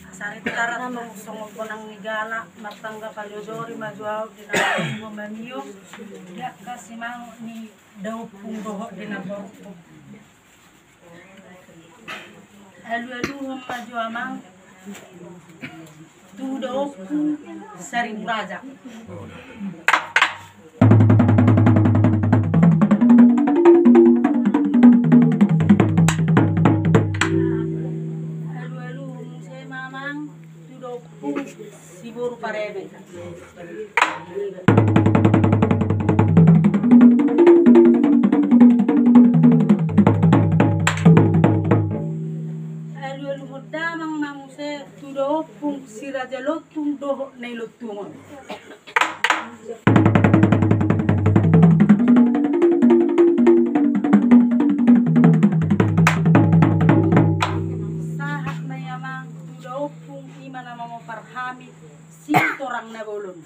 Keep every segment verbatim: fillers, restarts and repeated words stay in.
Asa ritarat songon bonang ni gala, martangga paliojori ma jo au di na mamio, di angka simangot ni daompung dohot di namborungku. Alualuhon ma jo amang tu daompung Saribu Raja. Alualuhon muse ma amang tu daompung Siboru Pareme. Alualuhon damang ma muse tu daompung Si Raja Lontung dohot Nai Lontungon. Sahat ma i amang tu daompung i ma na mamopar hami Sitorang Nabolon.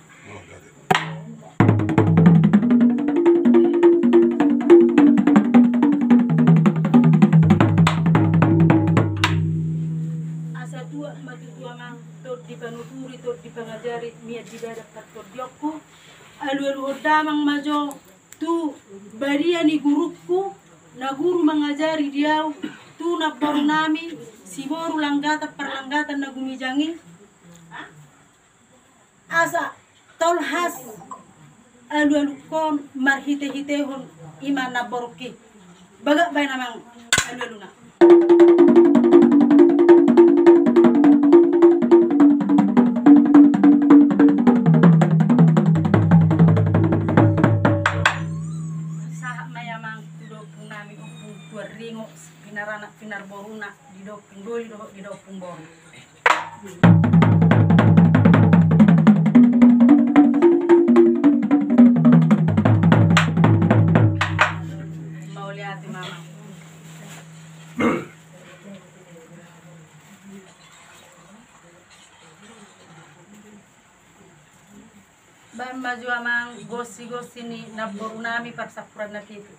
Asa tuat ma tutu amang tondi panuturi, tondi pangajari, mian di badan partondionku. Alualuhon damang ma jo tu badia ni gurungku na guru mangajari di au, tu namboru nami Siboru Langgatan Parlanggatan na gumijang i. Asa tolhas alualungkon marhitehitehon i ma namborungki. Bagak baen amang alualuna. Sahat ma i amang tu daompung nami Ompung Tuan Ringo, pinaranak pinarboruna di daompung doli dohot di daompung boru. Mauliate ma amang. Baen ma jo amang gonsi-gonsi ni namboru nami parsampuran na pitu.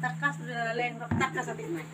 Tangkas do na leleng, tangkas atik nai.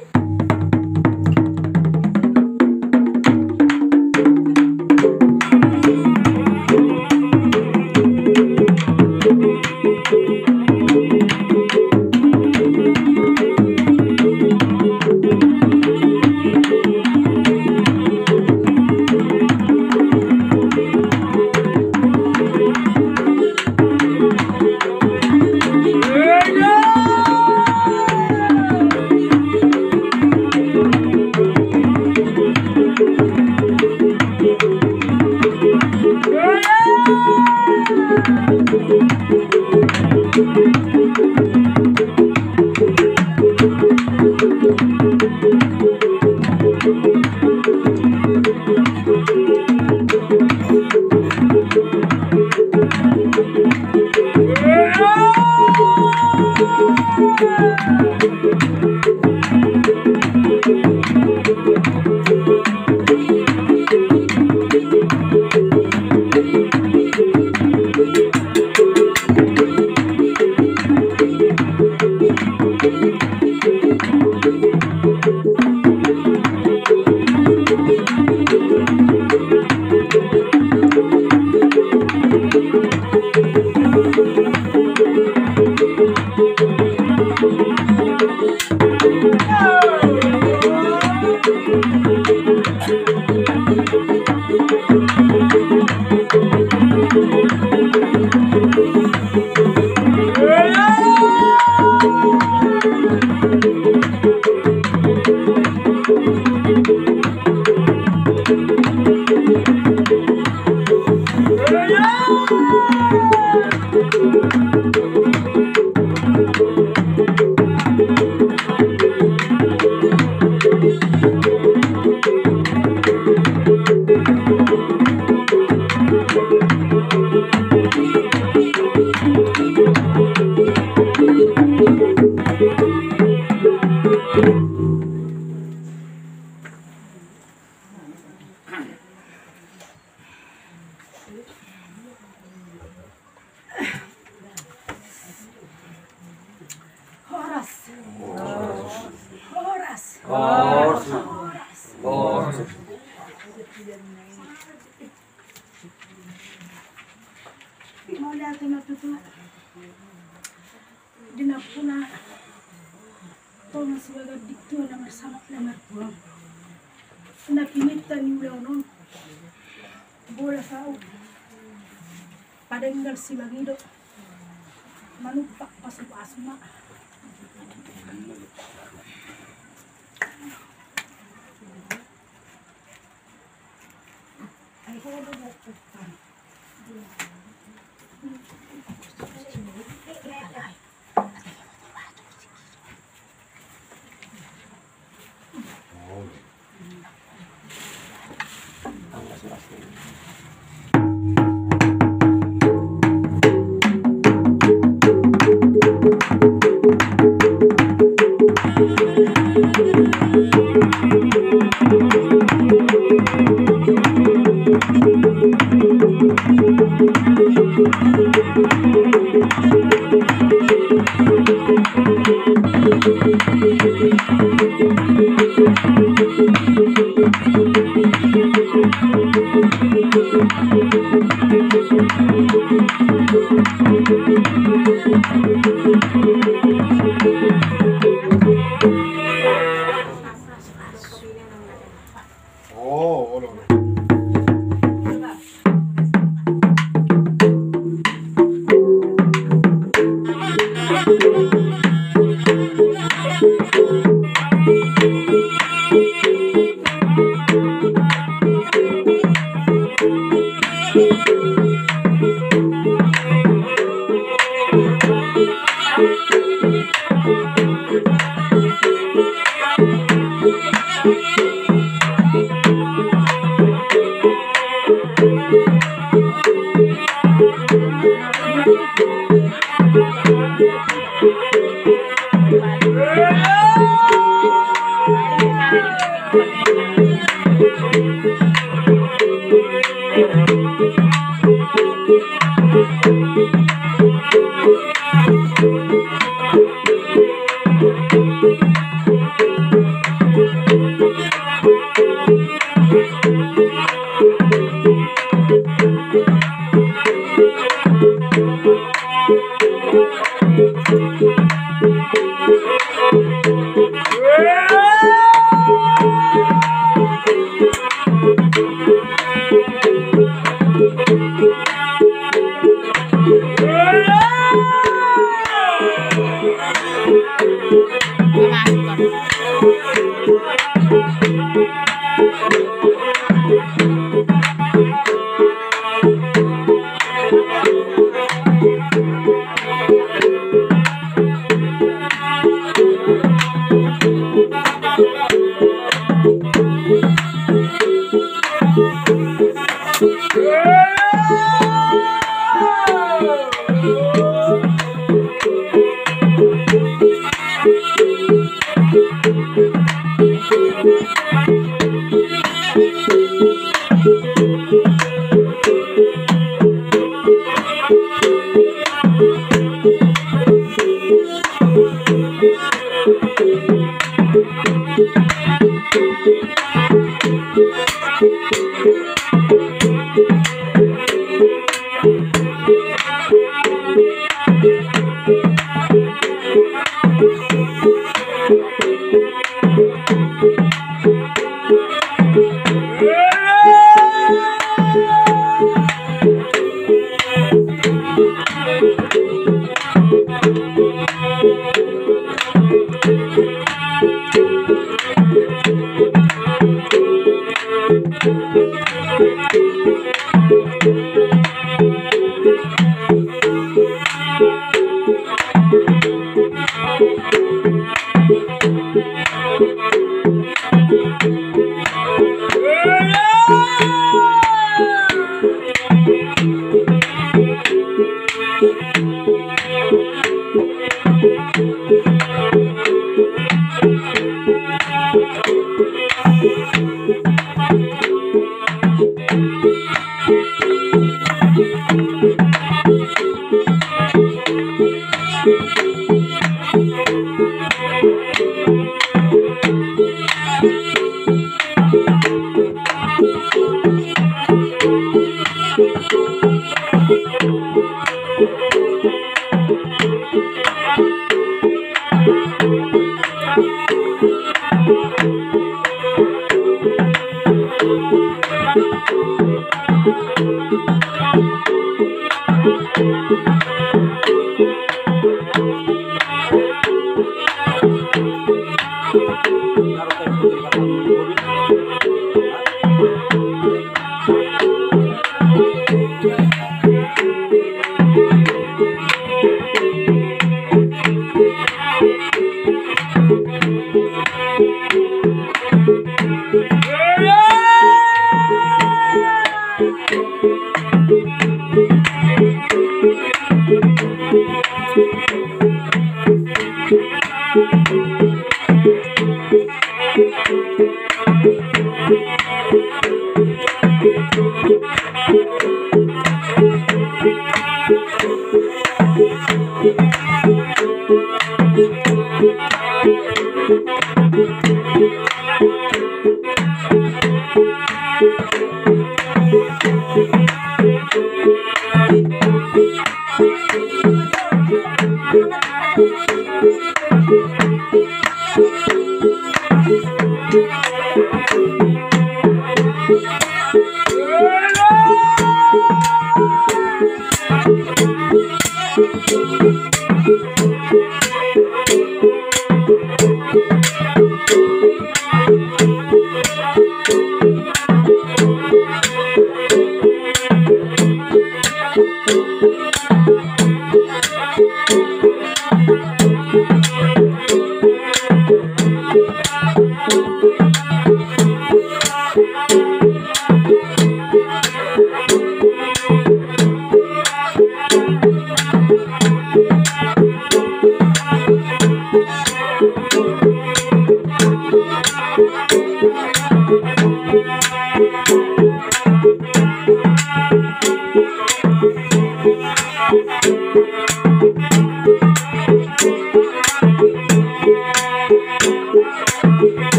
Horas. Horas. Horas. Horas. Mauliate ma tutu. Di nampuna tonga sibaga di tua na marsamak na martuang. Na pinita ni ulaon on. Bolas au padenggal simangido manumpak pasupasu ma.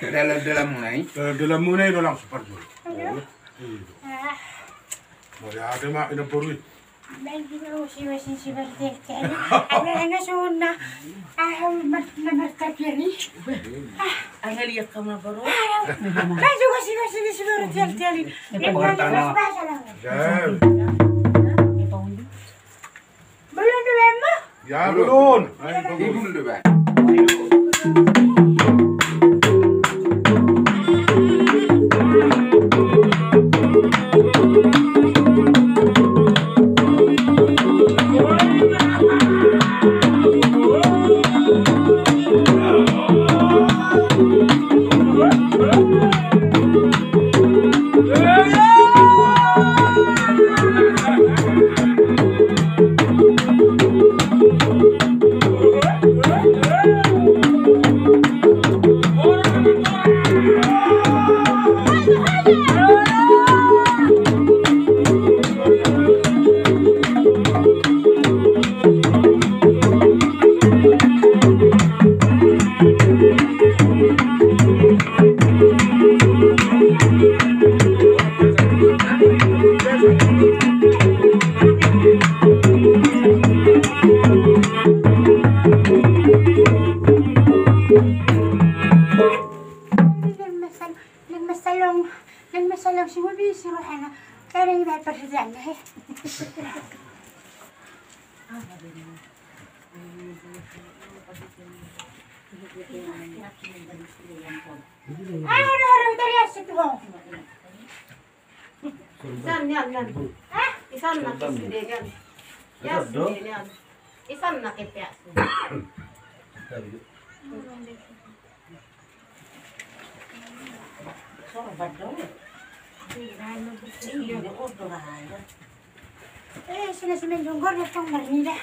Dalan-dalanmuna i. Dalan-dalanmuna i do langsung parjolo. Iya. Mauliate ma, inang boru i. Baik juga usi-usi si bertiak-tiak i. Ada yang ngasuna. Ah, mar-, na martapian i. Ah. Angel ia kama boru. Ah, baik juga usi-usi si bertiak-tiak i. Ini pas-pas lah. Ya. Belum dulu, Emma? Ya, belum. Belum dulu, Bang. Nang masalong, nang masalong si Bobi si rohana. Kaya nang iba perhatian, he. Ayo, ayo, ayo, dari asik, ho. Isan nian, nian. Hah? Isan na ke sude nian. Ya, sude nian. Isan na ke pea sude. Sorban do. Iya, iya, order aja. Eh, sina si Menjonggor datang marnida.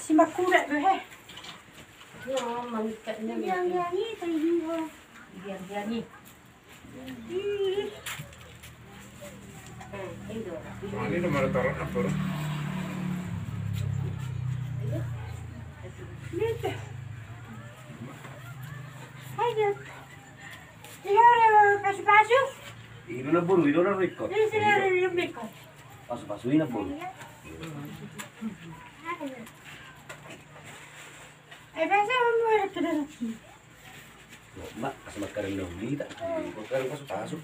Si Makuda do, he. Yo, mamikat ni. Yang, yang ni, tadi dia. Yang, yang ni. Ini nomor taruh apa, bro? Ini. Ayo. Iya, udah pasu-pasu. Ini nomor, ini nomor record. Ini sini ada di record. Pasu-pasu ini, bro. Iya. Eh, biasa kamu ada ke dalam sini. Mak, kasih makan dong, ini tak. Kau sekarang pasu-pasu.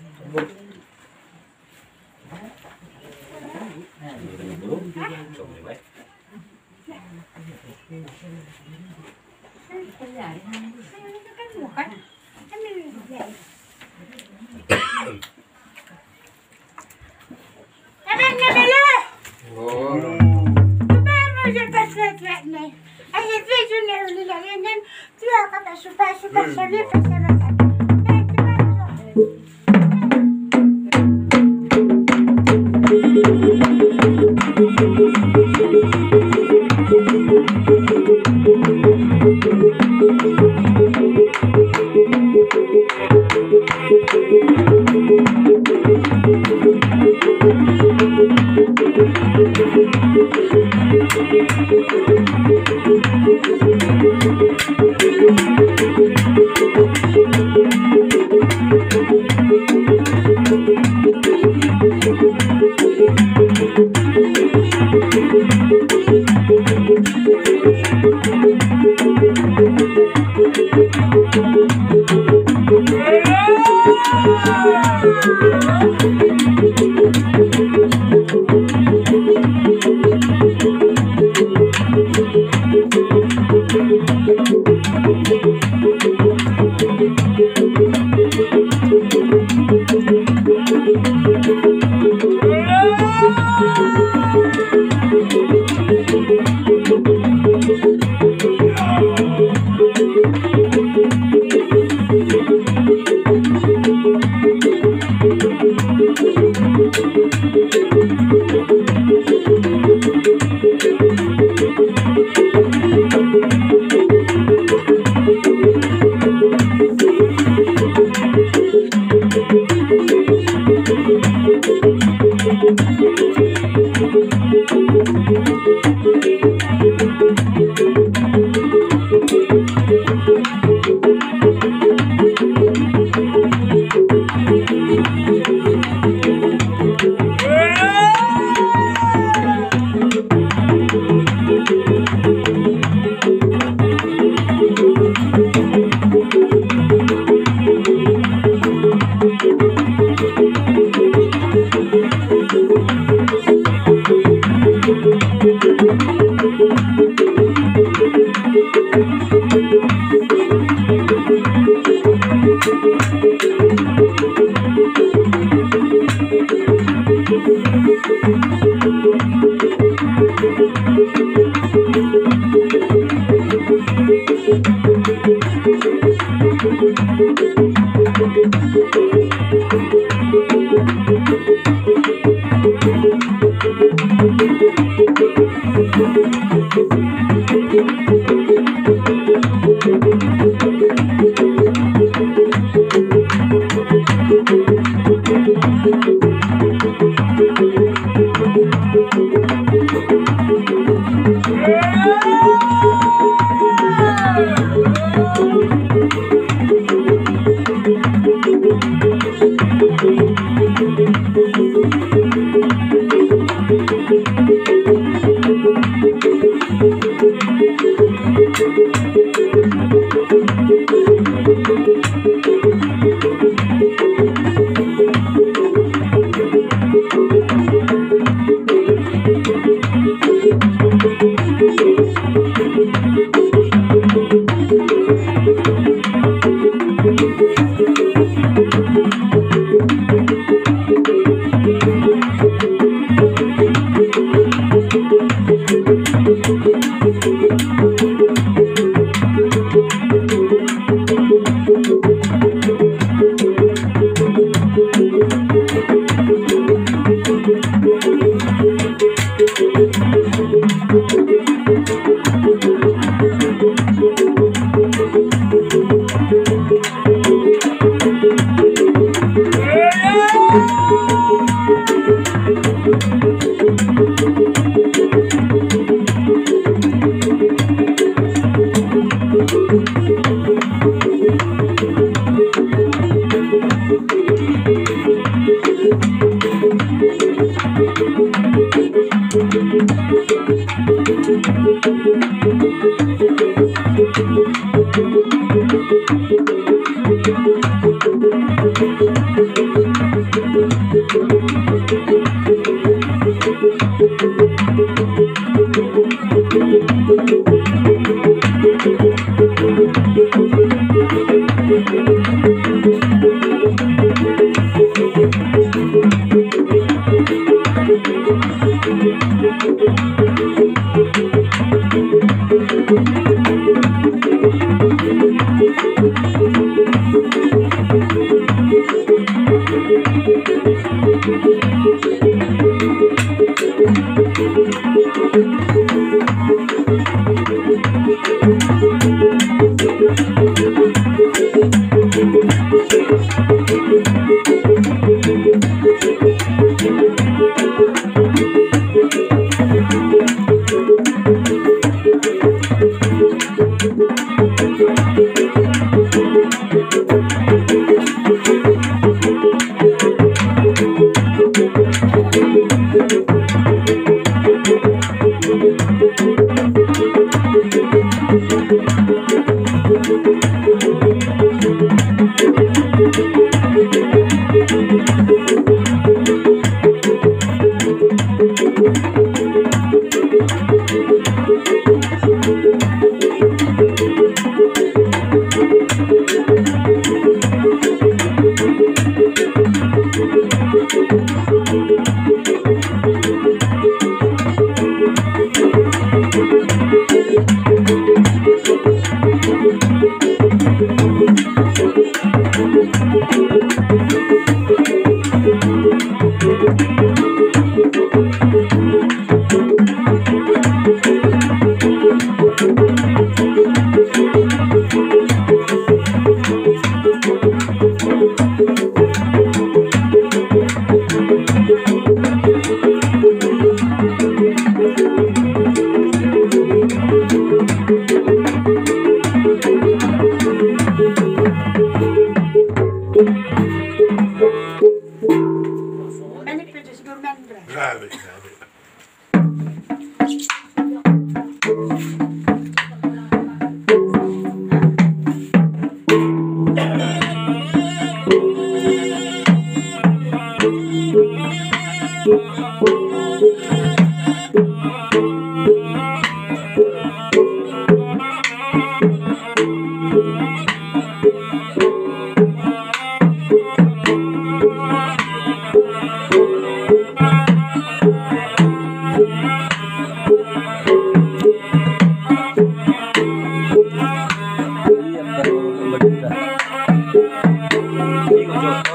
Kakak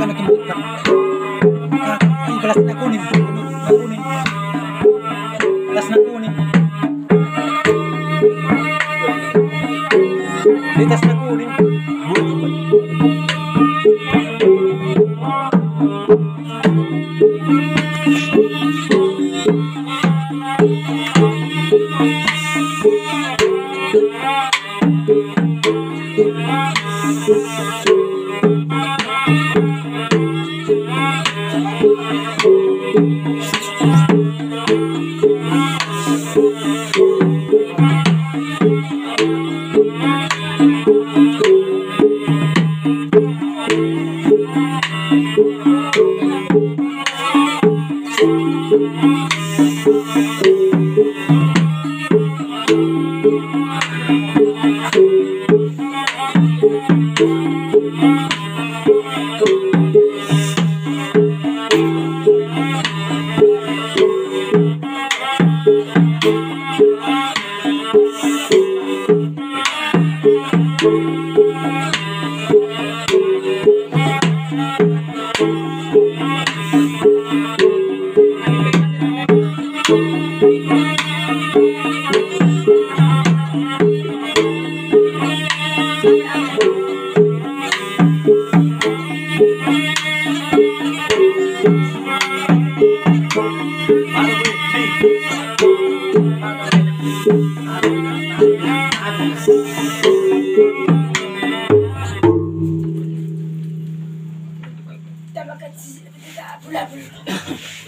na tumbukan. Kakak, i gelas na kuning. Na kuning. Gelas na kuning. Di tas na kuning.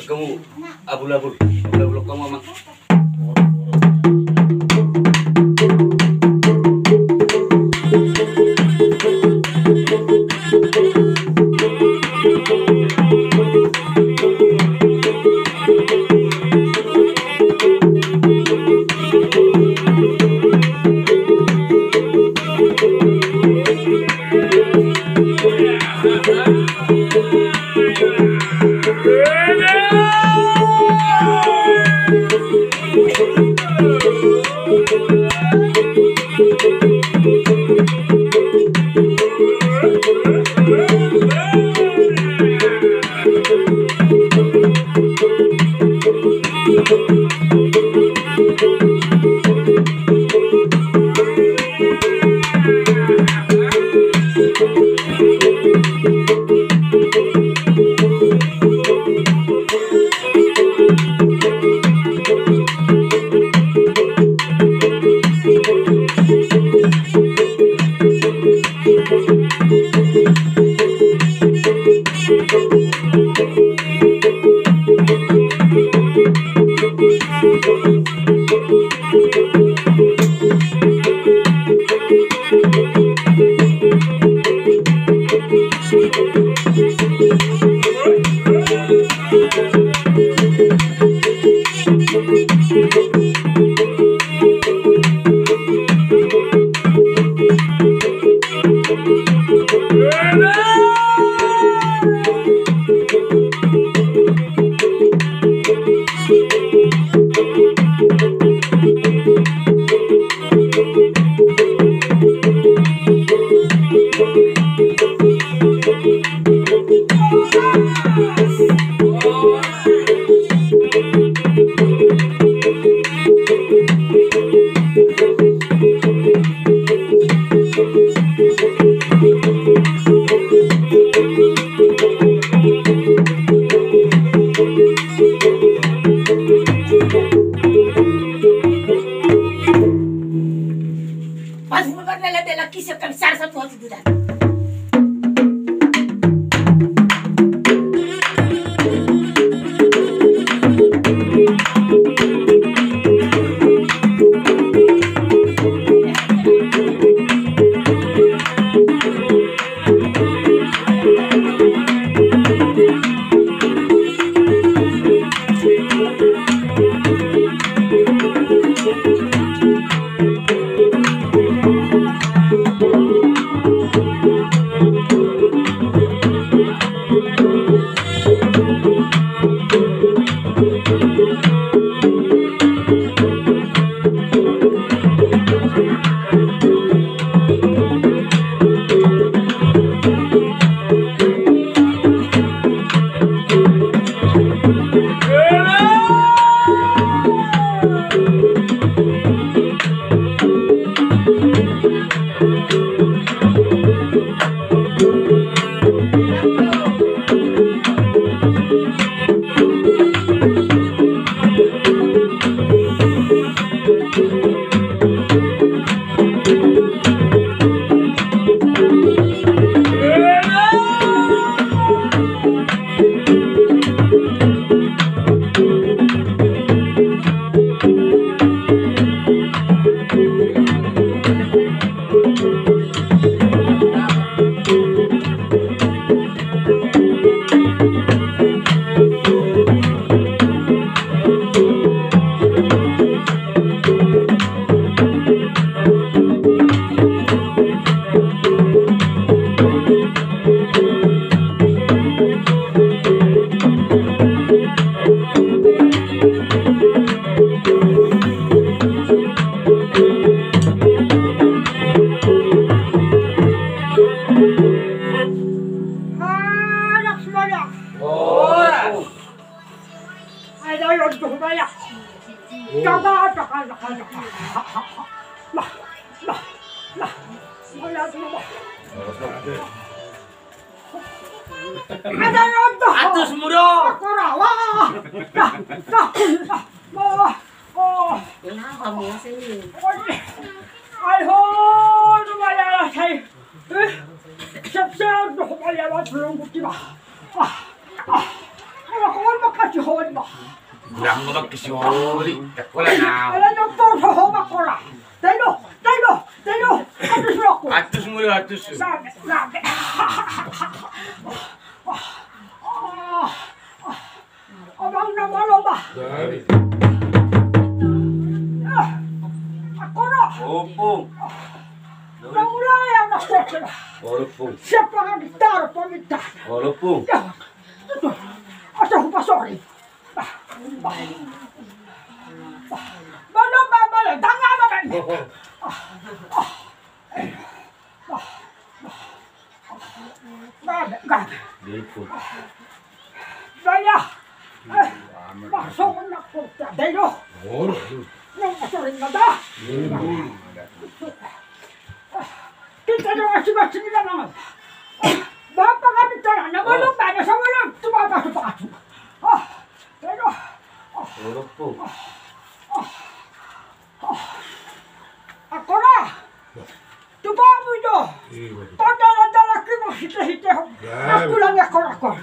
Kamu abul-abul, abul-abul kamu, Amang. Pas bubar bela-bela kisah kan sar satu hati dudan. Horas. Horas. Ai, ai, ai, tu, baya. Jaga, jaga, jaga, jaga. Bah, bah, bah. Baya, tu, bah. Ada, ada. Atus muru. Korawa. Dah, dah, dah. Bah. Oh. Kenapa, Bos, ini? Ai, ho, tu, baya, sai. Eh, siap-siap, tu, baya, bah, belum bukti, bah. Ah, ah. Ala, kau makasihon, bah. Kurang gua makasihon, di. Ala, nyampe, ho, bah, kola. Tayo, tayo, tayo. Atus muru, atus. Atus muru, atus. Sampe, sampe. Ah, ah, ah. Abang na malo, bah. Ah, akola. Ompung. Na mulai anak kota. Ompung. Siapa yang ditaruh peminta? Ompung. Ya. Itu. Asal upasori. Bah, bah. Bah. Malo, bah, malo. Tangan apa, bah? Ah, ah. Bah, bah. Bah, bah. Baya. Eh, masuk anak kota. Baya. Nang masuk ring kota. Kita dong masing-masing di dalam. Bapak kami tanah, nama lu pada sama lu, cuma apa, apa, apa. Ah, aduh. Akola. Tupamu jo. Tanda-tanda laki mau hite-hite. Aku lagi akola-akola.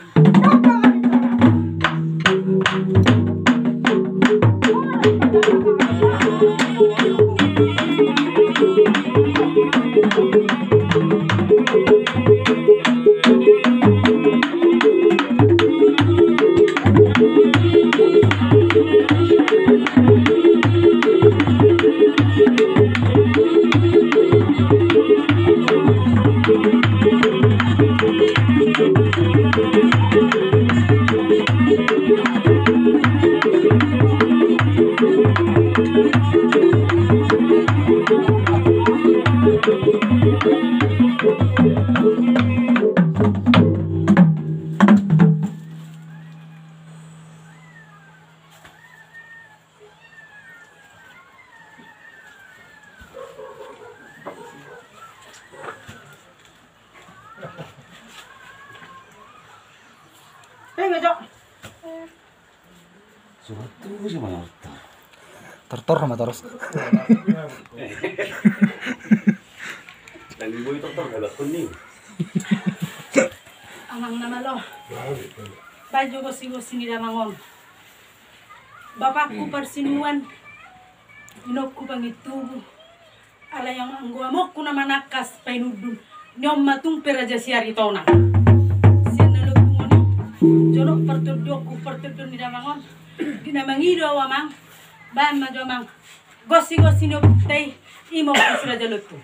Surat tu si Manortor. Tortor ma toros. Dan ibu itu tortor galak kuning. Amang na malo. Baen jo gosi-gosi ni damang on. Bapakku parsinuan, inongku pangintubu. Alai anggo amongku na manangkas painundun, ni on ma tung pe raja si Aritonang. Sian na lombu on i, jonok partondongku, partondion ni damang on. Di na mangido au amang, baen ma jo amang. Gosi-gosi ni ompunta i, imo si Raja Lontung.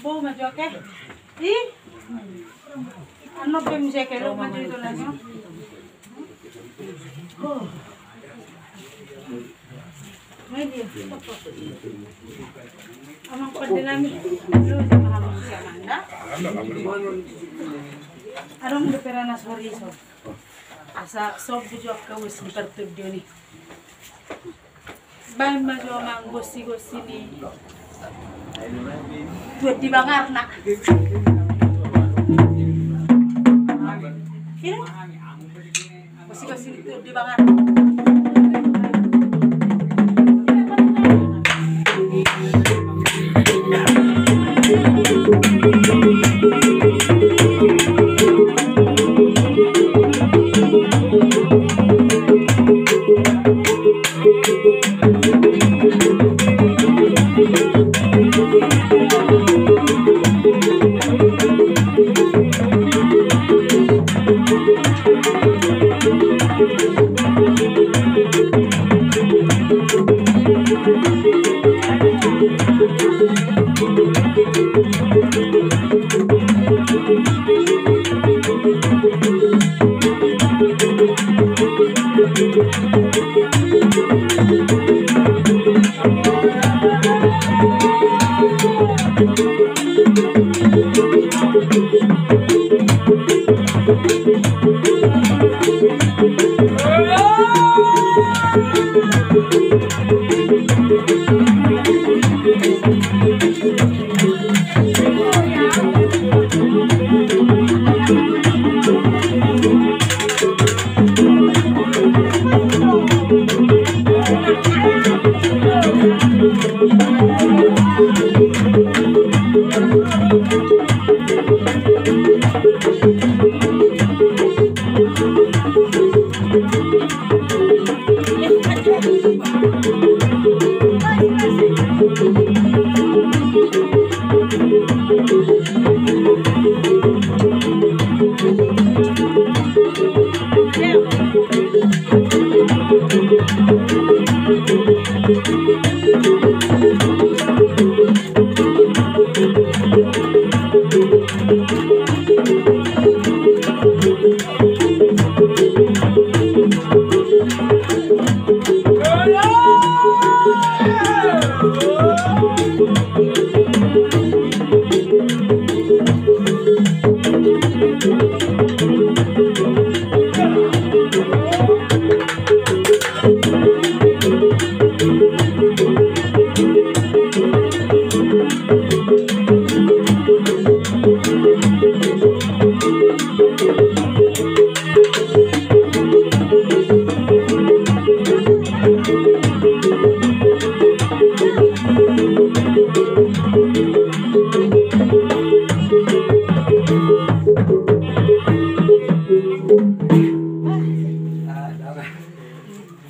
Bou ma jo, oke. Ih. Anu pe muse ke lo manjui tu nasi. Oh. Mai dia. Amang pande nami. Lu sama amang siapa anda? Adong do peranas horiso. Asa sobu jo angka uas ni partondion i. Baen ma jo amang gonsi-gonsi ni tuan di bangarna. Gonsi-gonsi ni tuan di bangarna.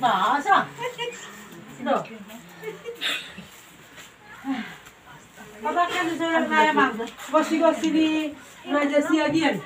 Masa? Loh. Apa kan disuruh saya, Mang? Gosi-gosi di Raja Siagian.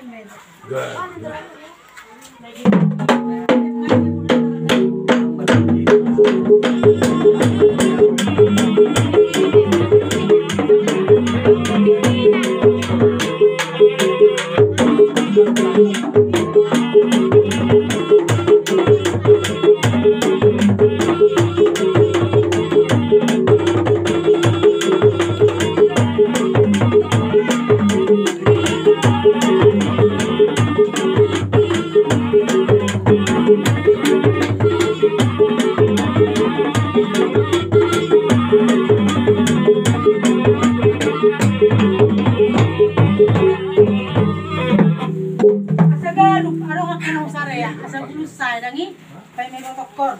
Asa ganup, adong angka na husaraya, asa bulus sae dang i, paima ibotokkon.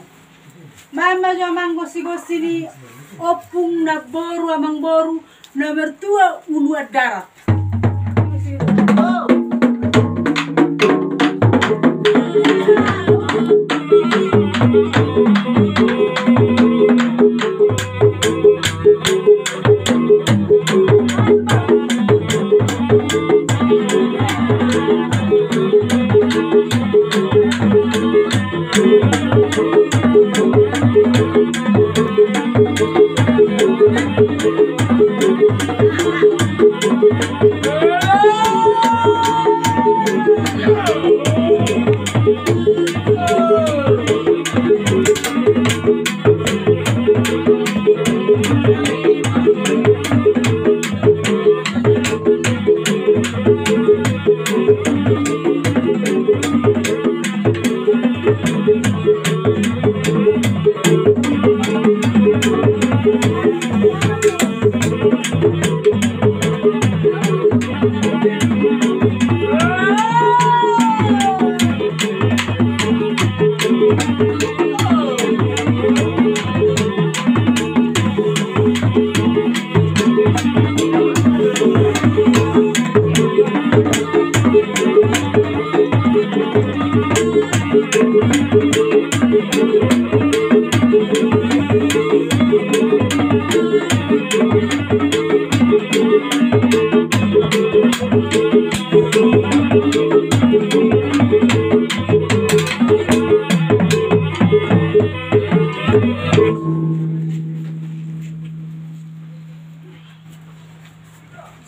Mama jo amang gosi-gosi ni ompung namboru, amangboru, na martua Uluan Darat.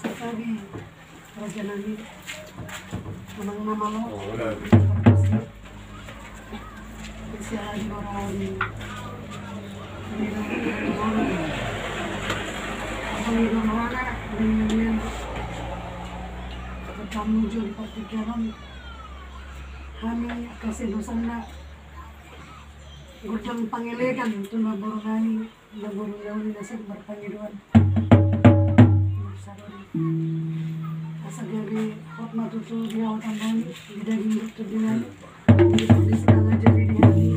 Sakali raja nami, manang na malo. Siala di boro ni Pangidon Rana dengan Tamu jo di partingkian on. Hami kasih dosanna godang pangelegan tu namboru nami. Namboru na uli na sian marpangidoan. Asa gabe hot ma tutu di ahu tamba on, di daging dohot di nami. Di sitangah jari di hami.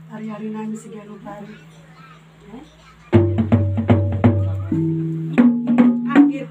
Ari-ari nami siganup ari. Akhir.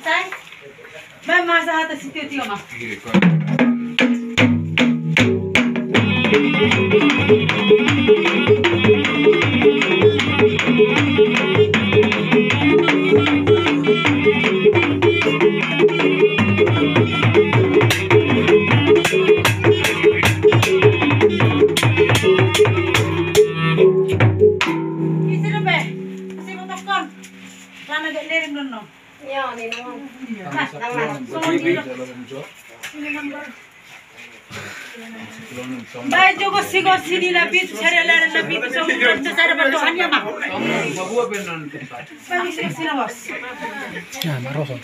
Sai. Baen ma sahat sitio-tio ma. Isi dope. Isi botolkon. Lana gak lereng dono. Iya, ni doang. Nah, nang mas. Songon i do. Baen jo, Sigo sini na pitu, sada laran na pitu, so, so, sada pertohan ya, Mak. Ya, Mak Roson.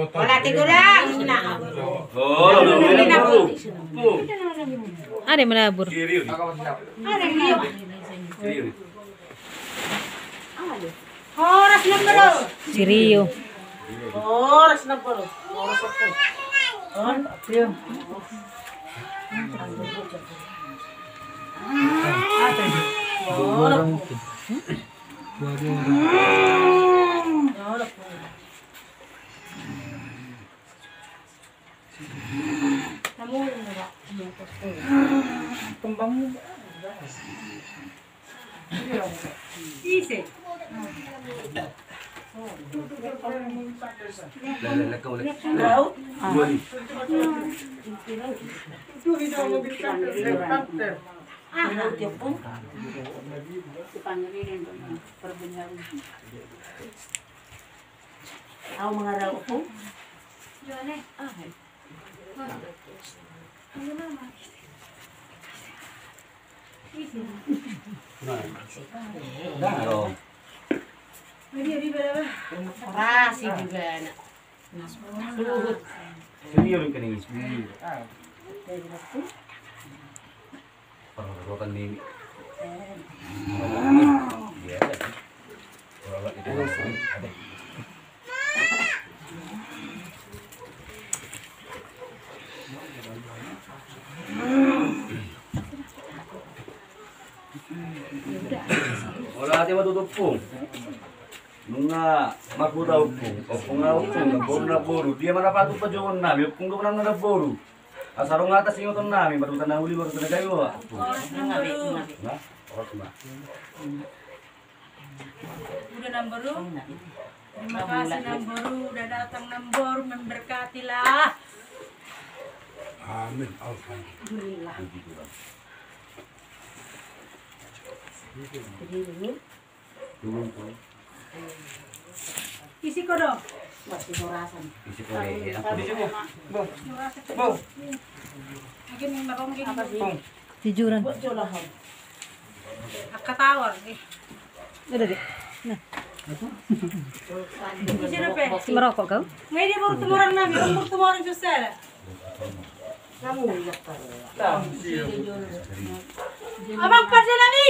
Hola, tiga orang. Nah. Oh, ini nah. Ada menabur. Ada dia. Horas na boru. Si Rio. Horas na boru. Horas na boru. Kembang. Aha. Au mangarau, Ompung. Orasi juga anak. Suhut. Sini, Rio, ini. Parrotan ni. Biasa. Olo, ate ma tutu, Ompung. Nunga marhuta, Ompung. Ompung, Ompung, Ompung na boru. Dia ma na patut pajongon nami, Ompung, do nang na boru. Asa ro hata singoton nami, marhuta na uli, marhuta na gabe. Nah, oke, Ma. Udah, Namboru. Terima kasih, Namboru, udah datang, Namboru, memberkatilah. Amin. Alhamdulillah. Jadi dulu. Isi ko do. Isi ko do, ya. Isi ko. Bo. Bo. Lagi ning, Bang, lagi ning. Tijuran. Angka tawar, eh. Udah, Dek. Nah. Isi do pe. Si merokok kau? Nggak, dia baru temu orang nami, baru temu orang susah lah. Abang, pada nami.